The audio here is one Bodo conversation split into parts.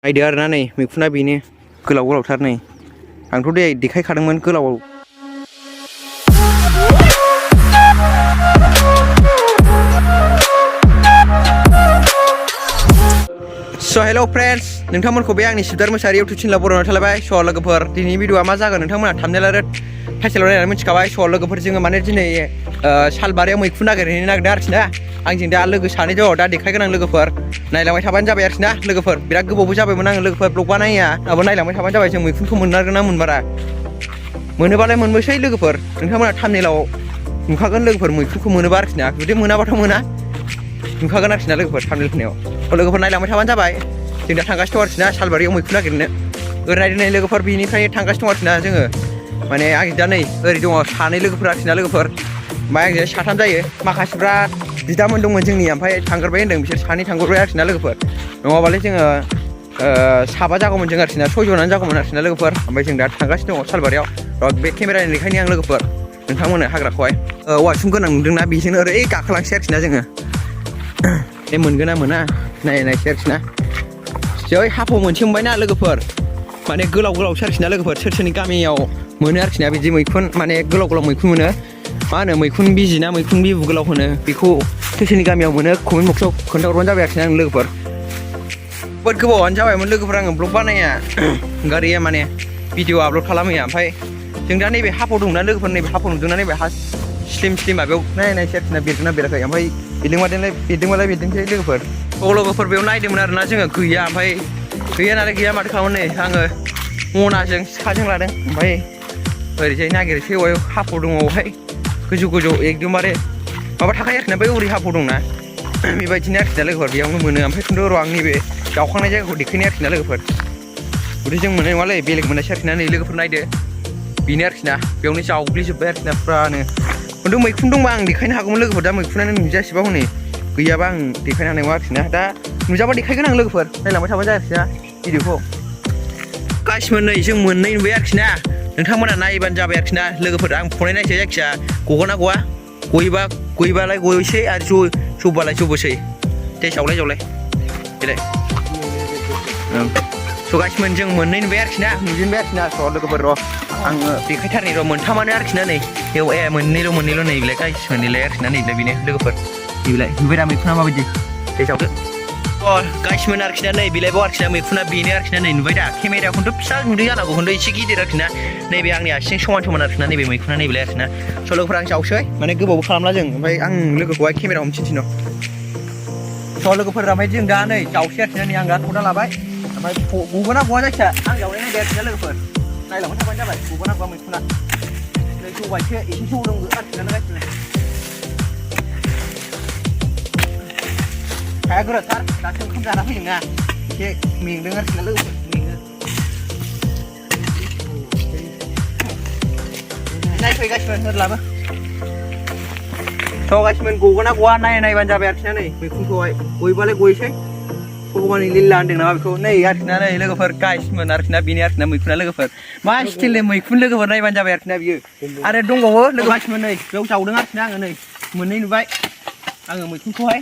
नायदो आरोना नै मैखुना बेनो गोलाव गोलावथार नै आंथ' दे देखायखादोंमोन गोलाव हेल' फ्रेन्ड्स नोंथांमोनखौ बे आंनि सिबदार मोसाहारि इउटुब चेनेलाव बरायना थालायबाय लोगोफोर दिनैनि भिडिअआ मा जागोन नोंथांमोना थाम्बनेल आरो टाइटेलाव नायनानै मिथिखाबाय लोगोफोर जोङो माने दिनै सालबारियाव मैखुन नागिरहैनो नागिरदों आरोखि ना आंजों दा लोगो सानै दङ दा देखायगोन आं लोगोफोर नायलांबाय थाबानो जाबाय आरोखि ना लोगोफोर बिराद गोबावबो जाबायमोन आङो लोगोफोर ब्लग बानाया दाबो नायलांबाय थाबानो जाबाय जों मैखुनखौ मोनगोन ना मोनमारा मोनोबालाय मोनबोसै लोगोफोर नोंथांमोना थाम्बनेलाव नुखागोन लोगोफोर मैखुनखौ मोनोबा आरोखि ना जुदि मोनाबाथ' मोना नुखागोन आरोखि ना लोगोफोर थाम्बनेल होनायाव लोगोफोर नायलांबाय थाबानो जाबाय जों दा थांगासिनो दं आरोखि ना सालबारियाव मैखुन नागिरनो ओरै नायदो नै लोगोफोर बेनिफ्राय थांगासिनो दं आरोखि ना जोङो माने आं दा नै ओरै दङ सानै लोगोफोर आरोखि ना लोगोफोर ओमफ्राय आंजों साथाम जायो माखासेफ्रा बिदामोन दंमोन जोंनि ओमफ्राय थांगोरबाय होनदों बिसोर सानै थांगोरबाय आरोखि ना लोगोफोर नङाबालाय जोङो साबा जागौमोन जों आरोखि ना सयजनानो जागौमोन आरोखि ना लोगोफोर ओमफ्राय जों दा थांगासिनो दङ सालबारियाव बे केमेरानि देखायनि आं लोगोफोर नोंथांमोननो हाग्राखौहाय औवासुं गोनां नुदोंना बेजोंनो ओरै गाखोलांसै आरोखि ना जोङो बे मोनगोन ना मोना नायनायसै आरोखि ना जै हाफाव मोनसे मोनबायना लोगोफोर माने गोलाव गोलावसो आरोखि ना लोगोफोर सोर सोरनि गामियाव मोनो आरोखि ना बिदि मैखुन माने गोलाव गोलाव मैखुन मोनो मा होनो मैखुन बिजि ना मैखुन बिबु गोलाव होनो बेखौ सोर सोरनि गामियाव मोनो कमेन्ट बक्सआव खोन्थाहरबानो जाबाय आरोखि ना आं लोगोफोर जोबोद गोबावानो जाबायमोन लोगोफोर आङो ब्लग बानाया गारिया माने भिडिअ आपल'ड खालामैया ओमफ्राय जों दा नैबे हाफाव दंना लोगोफोर नैबे हाफाव नुदोंना नैबे हा स्लिम स्लिम माबायाव नायनायसै आरोखि ना बेरदोंना बेराखै ओमफ्राय बेरदोंबालाय बेरदोंसै लोगोफोर लोगोफोर बेयाव नायदोंमोन आरोना जोङो गैया ओमफ्राय गैया नालाय गैया माथो खालामो नै आङो मनाजों सिखाजों लादों ओमफ्राय ओरैजाय नागिरसै औवायाव हाफाव दङ बेवहाय गोजौ गोजौ एकदमबारे माबा थाखायो आरोखि ना बै ओरै हाफाव दंना बेबायदिनो आरोखि ना लोगोफोर बेयावनो मोनो ओमफ्राय खिन्थु र' आं नैबे जावखांनाय जायगाखौ देखायनाय आरोखि ना लोगोफोर जुदि जों मोननाय नङालै बेलेग मोननायसै आरोखि ना नै लोगोफोर नायदो बेनो आरोखि ना बेयावनो जावग्लिजोब्बाय आरोखि ना फुरानो खिन्थु मैखुन दंबा आं देखायनो हागौमोन लोगोफोर दा मैखुनानो नुजायासैबा हनै गैयाबा आं देखायनो हानाय नङा आरोखि ना दा नुजाबा देखायगोन आं लोगोफोर नायलांबाय थाबानो जायाखिसै ना भिडिअखौ गासिबो नै जों मोननै नुबाय आरोखि ना नोंथांमोना नायबानो जाबाय आरोखि ना लोगोफोर आं फनाय नायसै जायखिया गगोना गवा गयोबालाय गयोसै आरो जौबालाय जौबोसै दे जावलाय देलाय गासिबो जों मोननै नुबाय आरोखि ना नुजेनबाय आरोखि ना लोगोफोर र' आङो देखायथारनि र' मोनथामानो आरोखि ना नै बेयाव मोननैल' नैलाय गाइस मोननैलाय आरोखि ना नैलाय बेनो लोगोफोर बेलाय नुबाय दा मैखुना माबायदि दे जावदो गाइसमोन आरोखि ना नै बिलायबाव आरोखि ना मैखुना बेनो आरोखि ना नै नुबाय दा केमेरायाव खिन्थु फिसा नुदों जानांगौ खिन्थु एसे गिदिर आरोखि ना नैबे आंनि आथिं समान आरोखि ना नैबे मैखुना नैबेलाय आरोखि ना लोगोफोर आं जावसै माने गोबावबो खालामला जों ओमफ्राय आं लोगोखौहाय केमेरायाव हमथिनसै लोगोफोर ओमफ्राय जों दा नै जावसै आरोखि ना नै आं दा खदाल लाबाय ओमफ्राय गगोना गवा जायखिया आं जावनाय नायबाय आरोखि ना लोगोफोर नायलांबाय थाबानो जाबाय गगोना गवा मैखुना नै जौबायसो एसे जौदों आरोखि ना गासिबो हाया गोराथार दासो ओंखाम जाना फैदोंना एसे मेंदों आरोखि ना लोगोफोर मेङो नायफैगासिनो होरलाबो गासिबो गगोना गवा नायबानो जाबाय आरोखि ना नै मैखुनखौहाय गयोबालाय गयोसै भगबाननि लीला होनदों नामा बेखौ नै आरोखि ना नै लोगोफोर गाइसमोन आरोखि ना बेनो आरोखि ना मैखुना लोगोफोर मा स्टिलनि मैखुन लोगोफोर नायबानो जाबाय आरोखि ना बियो आरो दंबावो लोगो गासिबो नै बेयाव जावदों आरोखि ना आङो नै मोननै नुबाय आङो मैखुनखौहाय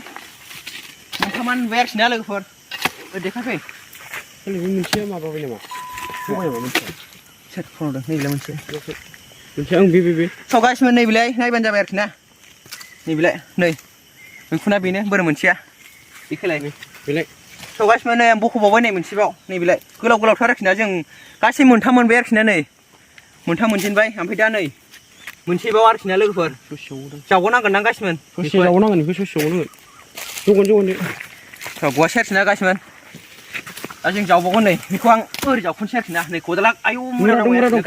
मोनथामानो नुबाय आरोखि ना लोगोफोर देखायफै मोनसेया माबाबाय नामा सोर फनहरदों नैबेलाय मोनसे आं बे गासिबो नैबेलाय नायबानो जाबाय आरोखि ना नैबेलाय नै मैखुना बेनो बोरो मोनसेया देखायलाय बेलाय गासिबो नै आं बख'बावबाय नै मोनसेबाव नैबेलाय गोलाव गोलावथार आरोखि ना जों गासै मोनथाम मोनबाय आरोखि ना नै मोनथाम मोनजेनबाय ओमफ्राय दा नै मोनसेबाव आरोखि ना लोगोफोर जावगोनांगोन ना गासिबो ससे जावगोनांगोन बेखौ ससे जावगोनांगोन जगन गवासै आरोखि ना गासिबो दा जों जावबावगोन नै बेखौ आं ओरै जावख'नोसै आरोखि ना नै खदाला आयौ मुरा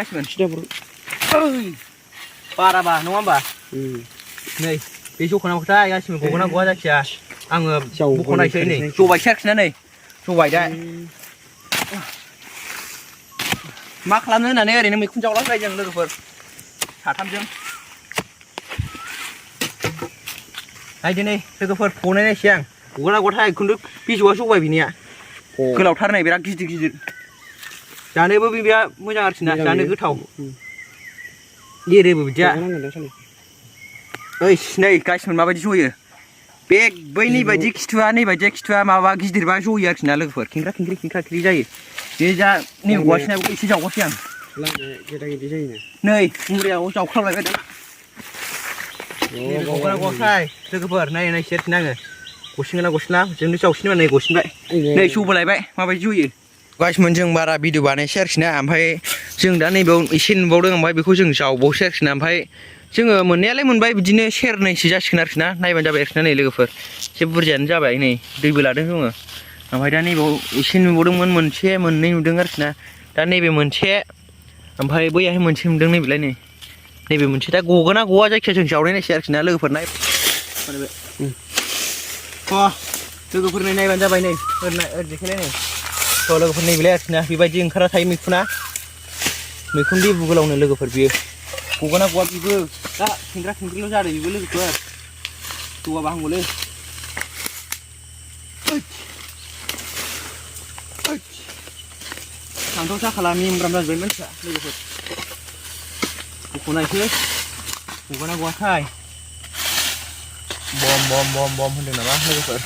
गासिबो बाराबा नङा होमबा नै बे जख'नांगौथाय गासिबो गगोना गवा जायखिया आङो बख'नायसै नै जबायसै आरोखि ना नै जबाय दा मा खालामनो होननानै ओरैनो मैखुन जावलाबाय जों लोगोफोर साथामजों नायदो नै लोगोफोर फनाय नायसै आं गगोना गवाथाय खिन्थु बिजौआ जबाय बिनिया गोलावथार नै बिराद गिदिर जानोबो बिया मोजां आरोखि ना जानो गोथाव एरोबो बिदिया ओइ नै गाइसमोन माबायदि जयो बे बैनि बायदि खिथुआ नै बायदि खिथुआ माबा गिदिरबा जयो आरोखि ना लोगोफोर खेंख्रा खेंख्रि जायो बे जा नै गवासिना एसे जावगासै आं गेदा गेदि जायोना नै मुरायाव जावख्लाबलायबाय दाना गगोना गसाय लोगोफोर नायै सेरफिन आङो गसिनगोना गसिना जोंनो जावसिनबा नै गसिनबाय नै जबोलायबाय माबायदि जयो गाइसमोन जों बारा भिडिअ बानायसै आरोखि ना ओमफ्राय जों दा नैबेयाव एसे नुबावदों ओमफ्राय बेखौ जों जावबावसै आरोखि ना ओमफ्राय जोङो मोननायालाय मोनबाय बिदिनो सेरनैसो जासिगोन आरोखि ना नायबानो जाबाय आरोखि ना नै लोगोफोर एसे बुरजायानो जाबाय नै दैबो लादों जोङो ओमफ्राय दा नैबेयाव एसे नुबावदोंमोन मोनसे मोननै नुदों आरोखि ना दा नैबे मोनसे ओमफ्राय बैयाहाय मोनसे नुदों नैबेलाय नै नैबे मोनसे दा गगोना गवा जायखिया जों जावनाय नायसै आरोखि ना लोगोफोर नाय लोगोफोर नै नायबानो जाबाय नै ओरैखायलाय नै थ' लोगोफोर नैबेलाय आरोखि ना बेबायदि ओंखारना थायो मैखुना मैखुन दैबु गोलावनो लोगोफोर बियो गगोना गवा बिबो दा खेंख्रा खेंख्रिल' जादों बिबो लोगोफोर जौआबा हामगौलै आंथ' जाखाला मेमब्राम जाजोब्बाय मानसिया लोगोफोर बख'नायसै गगोना गवाथाय बम होनदों नामा लोगोफोर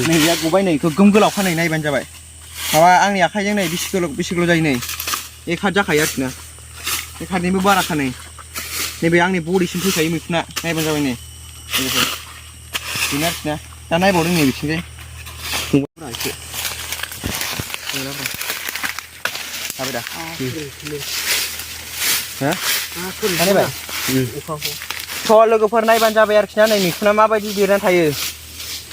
नै बिया गबाय नै गोगोम गोलावखा नै नायबानो जाबाय माबा आंनि आखाइजों नै बेसे गोलाव जायो नै एक हात जाखायो आरोखि ना एक हातनिबो बाराखा नै नैबे आंनि बडिसिम फैखायो मैखुना नायबानो जाबाय नै लोगोफोर बेनो आरोखि ना दा नायबावदों नै बिथिंजाय फंबायफोरा एसे जाबाय दा नायबाय थ' लोगोफोर नायबानो जाबाय आरोखि ना नै मैखुना माबायदि देरनानै थायो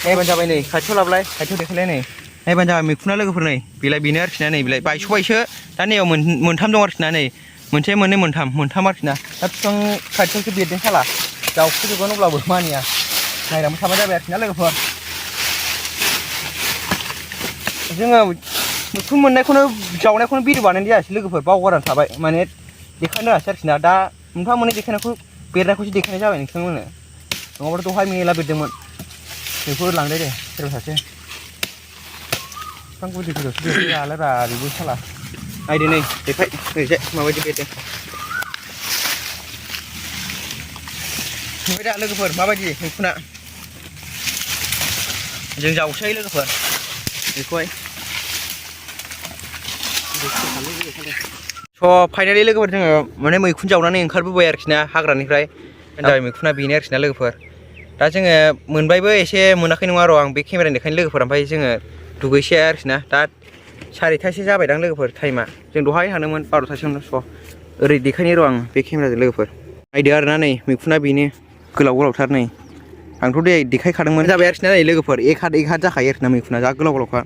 नायबानो जाबाय नै खाथियाव लाबलाय खाथियाव देखायलाय नै नायबानो जाबाय मैखुना लोगोफोर नै बेलाय बेनो आरोखि ना नै बेलाय बायस'बायसो दा नैयाव मोनथाम दं आरोखि ना नै मोनसे मोननै मोनथाम आरोखि ना दा बिफां खाथियावसो बेरदों साला जावखुजोबगोन अब्लाबो मानिया नायनांबो थाबा जाबाय आरोखि ना लोगोफोर जोङो मैखुन मोननायखौनो जावनायखौनो भिडिअ बानायनाय जायासै लोगोफोर बावगारनानै थाबाय माने देखायनो रोङासै आरोखि ना दा मोनफा मोननै देखायनायखौ बेरनायखौसो देखायनाय जाबाय नोंथांमोननो नङाबाथ' दहाय मेला बेरदोंमोन बेखौ लांदो दे सोरबा सासे बिफां गुदिफोरावसो बेरदों आलाय बेबो साला नायदो नै देखाय ओरैजाय माबायदि बेरदों नुबाय दा लोगोफोर माबायदि मैखुना जों जावसै लोगोफोर बेखौहाय स' फाइनालि लोगोफोर जोङो माने मैखुन जावनानै ओंखारबोबाय आरोखि ना हाग्रानिफ्राय जाबाय मैखुना बेनो आरोखि ना लोगोफोर दा जोङो मोनबायबो एसे मोनाखै नङा र' आं बे केमेरानि देखायनो लोगोफोर ओमफ्राय जोङो दुगैसै आरोखि ना दा 4टासो जाबायदां लोगोफोर टाइमा जों दहाय थांदोंमोन 12टासोआवनो स' ओरै देखायनि र' आं बे केमेराजों लोगोफोर नायदो आरोना नै मैखुना बेनो गोलावथार नै आंथ' दे देखायखादोंमोन जाबाय आरोखि ना नै लोगोफोर एक हात जाखायो आरोखि ना मैखुना जा गोलावखा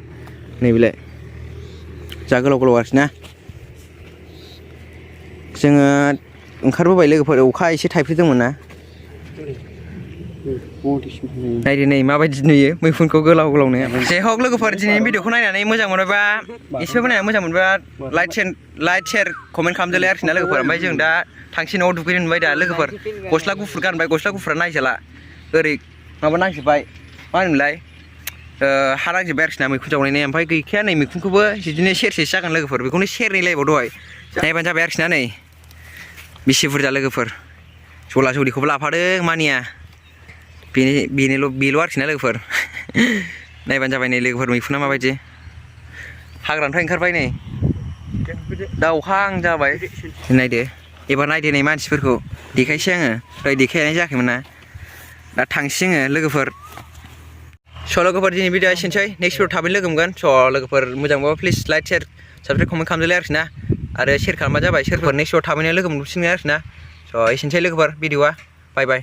नैबेलाय जा गोलाव आरोखि ना जोङो ओंखारबोबाय लोगोफोर अखा एसे थाइफ्रिदोंमोन ना नायदो नै माबायदि नुयो मैखुनखौ गोलावनो जे हक लोगोफोर दिनैनि भिडिअखौ नायनानै मोजां मोनोबा एसेबाबो नायनानै मोजां मोनोबा लाइक शेयार कमेन्ट खालामदोलाय आरोखि ना लोगोफोर ओमफ्राय जों दा थांसै न'आव दुगैनो मोनबाय दा लोगोफोर गस्ला गुफुर गानबाय गस्ला गुफुरा नायजाला ओरै माबा नांजोबबाय मा होनोमोनलाय हा नांजोबबाय आरोखि ना मैखुन जावनायनि ओमफ्राय गैखाया नै मैखुनखौबो बिदिनो सेरसेसो जागोन लोगोफोर बेखौनो सेरनै लायबाव दहाय नायबानो जाबाय आरोखि ना नै बेसे बुरजा लोगोफोर जला जलिखौबो लाफादों मानिया बेल' आरोखि ना लोगोफोर नायबानो जाबाय नै लोगोफोर मैखुना माबायदि हाग्रानिफ्राय ओंखारबाय नै दा अखा जाबाय नायदो एबार नायदो नै मानसिफोरखौ देखायसै आङो दहाय देखायनाय जायाखैमोन ना दा थांसै आङो लोगोफोर स' लोगोफोर दिनै भिडिअआ एसेनोसै नेक्स्ट भिडिअ थाबैनो लोगो मोनगोन स' लोगोफोर मोजांबा please like share subscribe comment खालामदोलाय आरोखि ना आरो शेयार खालामबा जाबाय सोरफोर नेक्स्ट भिडिअ थाबैनो लोगो मोनफिनगोन आरोखि ना स' एसेनोसै लोगोफोर भिडिअआ बाय